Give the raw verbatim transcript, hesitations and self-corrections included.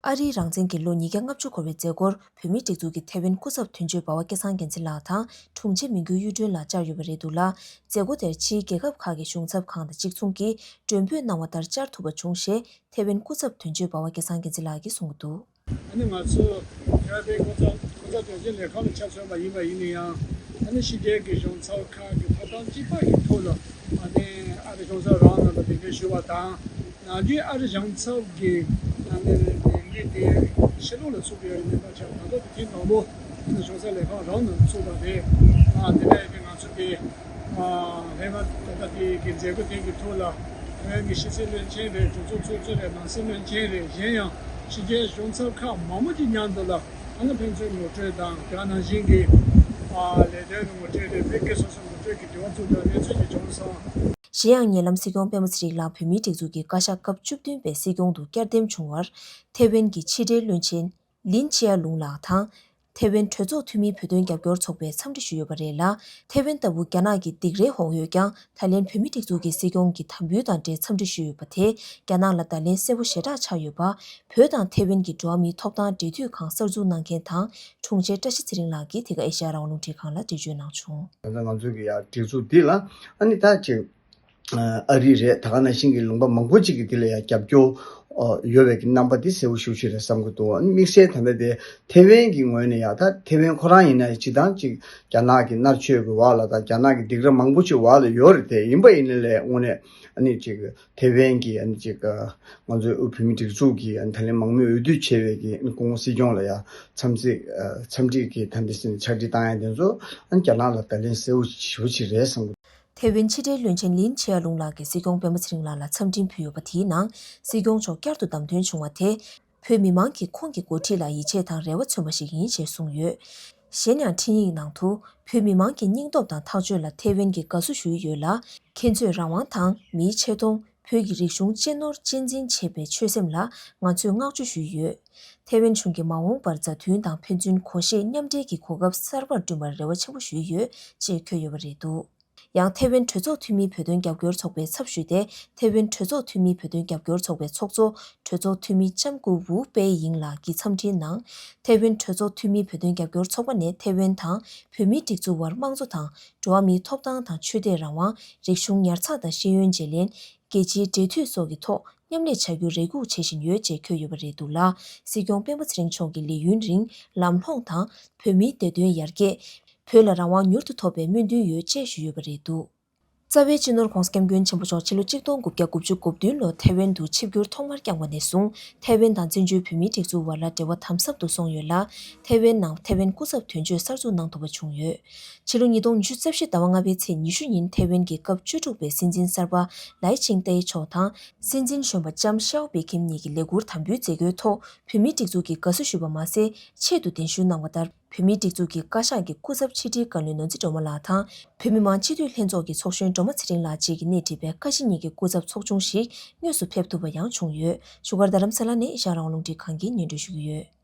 ཨ་རིའི་རང་བཙན་གྱི་ལོ་ཉིས་བརྒྱ་ལྔ་བཅུ་འཁོར་བའི་མཛད་སྒོར་བོད་མིའི་སྒྲིག་འཛུགས་ཀྱི་ཐེ་ཝན་སྐུ་ཚབ་དོན་གཅོད་འབའ་བ་སྐལ་བཟང་རྒྱལ་མཚན་ལགས་དང་དྲུང་ཆེ་མི་འགྱུར་གཡུ་སྒྲོན་ལགས་བཅར་ཡོད་པ་རེད་འདུག་ལ། མཛད་སྒོ་དེར་ཕྱིའི་རྒྱལ་ཁབ་ཁག་གི་གཞུང་ཚབ་ཁང་དང་གཅིག་མཚུངས་ཀྱིས་མགྲོན་འབོད་གནང་བ་ལྟར་བཅར་ཐུབ་པ་བྱུང་ཞེས་ཐེ་ཝན་སྐུ་ཚབ་དོན་གཅོད་འབའ་བ་སྐལ་བཟང་རྒྱལ་མཚན་ལགས་ཀྱིས་གསུངས་འདུག། ཨ་ནི་ང་ཚོ་ཐེ་ཝན་སྐུ་ཚབ་སྐུ་ཚབ་དོན་གཅོད་ལས་ཁང་ལ་ཆ་མཚོན་པ་ཡིན་པ་ཡིན་ན་ཡང་། ཨ་ནི་ཕྱི་རྒྱལ་གྱི་གཞུང་ཚབ་ཁག་གི་ཐོབ་ཐང་གཅིག་པ་གི་ཐོག་ལ་ཨ་ནི་ཨ་རི་གཞུང་ཚབ་རང་ནང་ལ་གདན་འདྲེན་ཞུས་པ་དང་། ནམ་རྒྱུན་ཨ་རི་གཞུང་ཚབ་ཀྱི་ཨ་ནི་ལས་འགུལ་དེ་ཕྱི་ལོགས་ལ་ཚུགས་ཡོད་ཡིན་པ་ཆགས། ད་ལྟ་དེ་ཐེངས་དང་པོ་ཨ་ནི་གཞུང་ཚབ་ལས་ཁང་རང་ནང་ཚུགས་པ་རེད། ཨ་དེ་ནས་ཨ་ནི་ང་ཚོ་དེ་ཨ་ཧེ་མ་ད་ལྟ་དེ་གི་མཛད་སྒོ་དེ་གི་ཐོག་ལ་ཐེ་ཝན་གྱི་ཕྱི་སྲིད་བློན་ཆེན་རེད། གྲོས་ཚོགས་ཚོགས་གཙོ་རེད། ནང་སྲིད་བློན་ཆེན་རེད། གཞན་ཡང་ཕྱི་རྒྱལ་གཞུང་ཚབ་ཁག་མང་པོ་ཅིག་མཉམ་དུ་ལ་ཨ་ནི་ཕན་ཚུན་ངོ་སྤྲོད་དང་དེ་ག་ནང་བཞིན་གྱི་ཨ་ལས་དོན་གྱི་ངོ་སྤྲོད་རེད། མི་སྒེར་སོ་སོའི་ངོ་སྤྲོད་ཀྱི་དྲི་བ་ཚོ་དང་གནས་ཚུལ་ཅིག་བྱུང་སོང་། གཞན་ཡང་ཉེ་ལམ་སྲིད་སྐྱོང་སྤེན་པ་ཚེ་རིང་ལགས་བོད་མིའི་སྒྲིག་འཛུགས་ཀྱི་བཀའ་ཤག་སྐབས་བཅུ་བདུན་པའི་སྲིད་སྐྱོང་དུ་བསྐྱར་འདེམས་བྱུང་བར། ཐེ་ཝན་གྱི་ཕྱི་འབྲེལ་བློན་ཆེན་ལིན་ཅི་ཡ་ལུང་ལགས་དང་། ཐེ་ཝན་གྲོས་ཚོགས་འཐུས་མིའི་བོད་དོན་རྒྱབ་སྐྱོར་ཚོགས་པས་འཚམས་འདྲི་ཞུས་ཡོད་པ་རེད་ལ། ཐེ་ཝན་ལྟ་བུ་རྒྱ་ནག་གི་སྡིགས་རའི་འོག་ཡོད་ཀྱང་། ད་ལན་བོད་མིའི་སྒྲིག་འཛུགས་ཀྱི་སྲིད་སྐྱོང་གི་དམ་འབུལ་དང་འབྲེལ་འཚམས་འདྲི་ཞུས་ཡོད་པ་དེས་རྒྱ་ནག་ལ་ད་ལན་གསལ་པོ་ཞེ་དྲག་ཆགས་ཡོད་པ། བོད་དང་ཐེ་ཝན་གྱི་འགྲོ་བ་མིའི་ཐོབ་ཐང་འབྲེལ་མཐུད་ཁང་གསར་འཛུགས་གནང་མཁན་དང་དྲུང་ཆེ་བཀྲ་ཤིས་ཚེ་རིང་ལགས་ཀྱིས་འདི་ག་ཨེ་ཤ་ཡ་རང་དབང་རླུང་འཕྲིན་ཁང་ལ་འགྲེལ་བརྗོད་གནང་བྱུང་། ད་ལྟ་ང་ཚོ་གི་ཡ་སྒྲིག་འཛུགས་འདི་ལ་ཨ་ནི་ད་ཅིག་ཨ་རི་རེད། ད་ག་ནང་བཞིན་གྱི་ལུང་པ་མང་པོ་ཅིག་གིས་འདི་ལ་ཡང་རྒྱབ་སྐྱོར་ཨ་ཡོད་པའི་གི་རྣམ་པ་འདི་གསལ་པོ་ཞེ་པོ་ཅིག་རེད་བསམ་གྱི་འདུག། ཨ་ནི་དམིགས་བསལ་ད་ལྟ་དེ་ཐེ་ཝན་གྱི་ངོས་ནས་ཡང་ད་ཐེ་ཝན་ཁོ་རང་ཡིན་ན་ཡང་སྤྱིར་བཏང་ཅིག་རྒྱ་ནག་གི་མནར་གཅོད་ཀྱི་འོག་ལ་དང་རྒྱ་ནག་གི་སྡིགས་ར་མང་པོ་ཅིག་འོག་ལ་ཡོད་རེད། དེ་ཡིན་པ་ཡིན་ནའི་ལས་དངོས་གནས་ཨ་ནི་ཅིག་ཐེ་ཝན་གྱི་ཨ་ནི་ཅིག་ང་ཚོའི་དབུས་བོད་མིའི་སྒྲིག་འཛུགས་ཀྱི་ཨ་ནི་ད་ལན་མང་མོས་འོས་བསྡུ་བྱས་པའི་གི་ཨ་ནི་སྐུ་ངོ་སྲིད་སྐྱོང་ལ་ཡང་འཚམས་གཟིགས་ཨ་འཚམས་འདྲི་གི་ད་འདི་ཕྱག་བྲིས་བཏང་ཡ་དེ་ཚོ་ཨ་ནི་རྒྱ་ནག་ལ་ད་ལན་གསལ་པོ་ཞེ་པོ་ཅིག་རེད་བསམ་གྱི། ཐེ་ཝན་ཕྱི་འབྲེལ་བློན་ཆེན་ལིན་ཆེ་ཡ་ལུང་ལགས་ཀྱིས་སྲིད་སྐྱོང་སྤེན་པ་ཚེ་རིང་ལགས་ལ་འཚམས་འཕྲིན་ཕུལ་ཡོད་པ་དེའི་ནང་། སྲིད་སྐྱོང་མཆོག་བསྐྱར་དུ་བདམས་ཐོན་བྱུང་བ་དེས། བོད་མི་མང་གིས་ཁོང་གི་འགོ་ཁྲིད་ལ་ཡིད་ཆེས་དང་རེ་བ་མཚོན་པ་ཞིག་ཡིན་ཞེས་གསུངས་ཡོད། གཞན་ཡང་འཕྲིན་ཡིག་ནང་དུ། བོད་མི་མང་གི་སྙིང་སྟོབས་དང་ཐག་གཅོད་ལ་ཐེ་ཝན་གྱིས་དགའ་བསུ་ཞུ་ཡི་ཡོད་ལ། ཁྱེད་ཚོས་རང་དབང་དང་མིའི་ཆེ་མཐོང་། བོད་ཀྱི་རིག་གཞུང་གཅེས་ནོར་གཅེས་འཛིན་བྱེད་པའི་ཆོད་སེམས་ལ་ང་ཚོས་བསྔགས་བརྗོད་ཞུ་ཡི་ཡོད། ཐེ་ཝན་གཞུང་གིས་མ་འོངས་པར་མཛའ་མཐུན་དང་ཕན་ཚུན་གོ་ཤེས་མཉམ་འབྲེལ་གྱི་གོ་སྐབས་གསར་པར་བསྐྲུན་པར་རེ་བ་ཆེན་པོ་ཞུ་ཡི་ཡོད་ཅེས་འཁོད་ཡོད་པ་རེད་འདུག། ཡང་ཐེ་ཝན་གྲོས་ཚོགས་འཐུས་མིའི་བོད་དོན་རྒྱབ་སྐྱོར་ཚོགས་པའི་ཚབ་ཞུས་ཏེ། ཐེ་ཝན་གྲོས་ཚོགས་འཐུས་མིའི་བོད་དོན་རྒྱབ་སྐྱོར་ཚོགས་པའི་ཚོགས་གཙོ་གྲོས་ཚོགས་འཐུས་མི་ལྕམ་སྐུ་ཝུའུ་པེ་ཡིང་ལགས་ཀྱི་འཚམས་འཕྲིན་ནང་། ཐེ་ཝན་གྲོས་ཚོགས་འཐུས་མིའི་བོད་དོན་རྒྱབ་སྐྱོར་ཚོགས་པ་ནས་ཐེ་ཝན་དང་བོད་མིའི་སྒྲིག་འཛུགས་དབར་དམངས་གཙོ་དང་འགྲོ་བ་མིའི་ཐོབ་ཐང་དང་ཆོས་དད་རང་དབང་། རིག་གཞུང་ཉར་ཚགས་དང་ཤེས་ཡོན་བརྗེ་ལེན། རྒྱལ་སྤྱིའི་འབྲེལ་མཐུད་སོགས་ཀྱི་ཐོག་མཉམ་ལས་བྱ་རྒྱུར་རེ་སྒུག་བྱེད་བཞིན་ཡོད་ཅེས་འཁོད་ཡོད་པ་རེད་འདུག་ལ། སྲིད་སྐྱོང་སྤེན་པ་ཚེ་རིང་མཆོག་གི་ལས་ཡུན་རིང་ལམ་ལྷོང་དང་བོད་མིའི་བདེ་དོན་ཡར་རྒྱས། བོད་ལ་རང་དབང་མྱུར་དུ་ཐོབ་པའི་སྨོན་འདུན་ཡོད་ཅེས་ཞུས་ཡོད་པ་རེད་འདུག། རྩ་བའི་སྤྱི་ནོར་༧གོང་ས་༧སྐྱབས་མགོན་ཆེན་པོ་མཆོག་ཕྱི་ལོ་གཅིག་སྟོང་དགུ་བརྒྱ་དགུ་བཅུ་གོ་བདུན་ལོར་ཐའེ་ཝན་དུ་ཆིབས་བསྒྱུར་ཐོག་མར་བསྐྱངས་པ་ནས་བཟུང་། ཐའེ་ཝན་དང་བཙན་བྱོལ་བོད་མིའི་སྒྲིག་འཛུགས་དབར་ལ་འབྲེལ་བ་དམ་ཟབ་ཏུ་སོང་ཡོད་ལ། ཐའེ་ཝན་ནང་ཐའེ་ཝན་སྐུ་ཚབ་དོན་གཅོད་གསར་འཛུགས་གནང་ཐུབ་པ་བྱུང་ཡོད། ཕྱི་ལོ་ཉིས་སྟོང་ཉི་ཤུ་རྩ་བཞི་ཟླ་བ་ལྔ་པའི་ཚེས་ཉི་ཤུ་ཉིན་ཐའེ་ཝན་གྱི་སྐབས་བཅུ་དྲུག་པའི་སྲིད་འཛིན་གསར་པ་ལའེ་ཆིང་ཏེ་མཆོག་དང་། སྲིད་འཛིན་གཞོན་པ་ལྕམ་ཤའོ་པེ་ཁིམ་གཉིས་ཀྱི་ལས་འཁུར་དམ་འབུལ་མཛད་སྒོའི་ཐོག་བོད་མིའི་སྒྲིག་འཛུགས་ཀྱིས་དགའ་བསུ་ཞུས་པ་མ་ཟད། ཆེད་དུ་གདན་ཞུ་གནང་བ་ལྟར། བོད་མིའི་སྒྲིག་འཛུགས་ཀྱི་བཀའ་ཤག་གི་སྐུ་ཚབ་ཕྱི་དྲིལ་བཀའ་བློན་ནོར་འཛིན་སྒྲོལ་མ་ལགས་དང་། བོད་མི་མང་སྤྱི་འཐུས་ལྷན་ཚོགས་ཀྱི་ཚོགས་གཞོན་སྒྲོལ་མ་ཚེ་རིང་ལགས་བཅས་ཀྱིས་སྣེ་ཁྲིད་པའི་བཀའ་སྤྱི་གཉིས་ཀྱི་སྐུ་ཚབ་ཚོགས་ཆུང་ཞིག་དངོས་སུ་ཕེབས་ཐུབ་པ་ཡང་བྱུང་ཡོད། བཞུགས་སྒར་རྡ་རམ་ས་ལ་ནས་ཨེ་ཤ་ཡ་རང་དབང་རླུང་འཕྲིན་ཁང་གིས་སྙན་སྒྲོན་ཞུ་གི་ཡོད།